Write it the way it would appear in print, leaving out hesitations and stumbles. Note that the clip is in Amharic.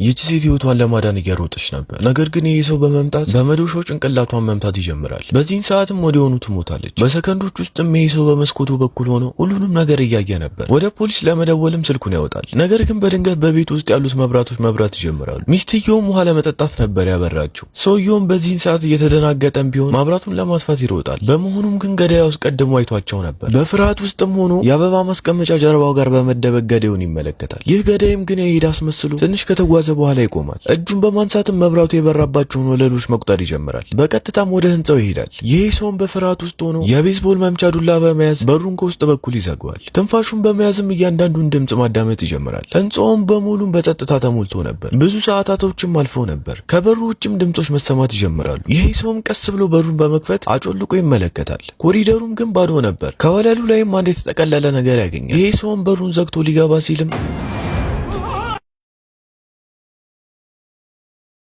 ይህች ሴት ህይወቷን ለማዳን እየሮጠች ነበር። ነገር ግን ይህ ሰው በመምጣት በመዶሻው ጭንቅላቷን መምታት ይጀምራል። በዚህን ሰዓትም ወዲያውኑ ትሞታለች። በሰከንዶች ውስጥም ይህ ሰው በመስኮቱ በኩል ሆኖ ሁሉንም ነገር እያየ ነበር። ወደ ፖሊስ ለመደወልም ስልኩን ያወጣል። ነገር ግን በድንገት በቤት ውስጥ ያሉት መብራቶች መብራት ይጀምራሉ። ሚስትየውም ውሃ ለመጠጣት ነበር ያበራችው። ሰውየውም በዚህን ሰዓት እየተደናገጠም ቢሆን መብራቱን ለማጥፋት ይሮጣል። በመሆኑም ግን ገዳዩ አስቀድሞ አይቷቸው ነበር። በፍርሃት ውስጥም ሆኖ የአበባ ማስቀመጫ ጀርባው ጋር በመደበቅ ገዳዩን ይመለከታል። ይህ ገዳይም ግን የሄደ አስመስሎ ትንሽ ከተጓዘ በኋላ ይቆማል። እጁን በማንሳትም መብራቱ የበራባቸውን ወለሎች መቁጠር ይጀምራል። በቀጥታም ወደ ህንፃው ይሄዳል። ይህ ሰውም በፍርሃት ውስጥ ሆኖ የቤዝቦል መምቻ ዱላ በመያዝ በሩን ከውስጥ በኩል ይዘጋዋል። ትንፋሹን በመያዝም እያንዳንዱን ድምፅ ማዳመጥ ይጀምራል። ህንፃውም በሙሉም በጸጥታ ተሞልቶ ነበር። ብዙ ሰዓታቶችም አልፈው ነበር። ከበሩ ውጭም ድምጾች መሰማት ይጀምራሉ። ይህ ሰውም ቀስ ብሎ በሩን በመክፈት አጮልቆ ይመለከታል። ኮሪደሩም ግን ባዶ ነበር። ከወለሉ ላይም አንድ የተጠቀለለ ነገር ያገኛል። ይህ ሰውም በሩን ዘግቶ ሊገባ ሲልም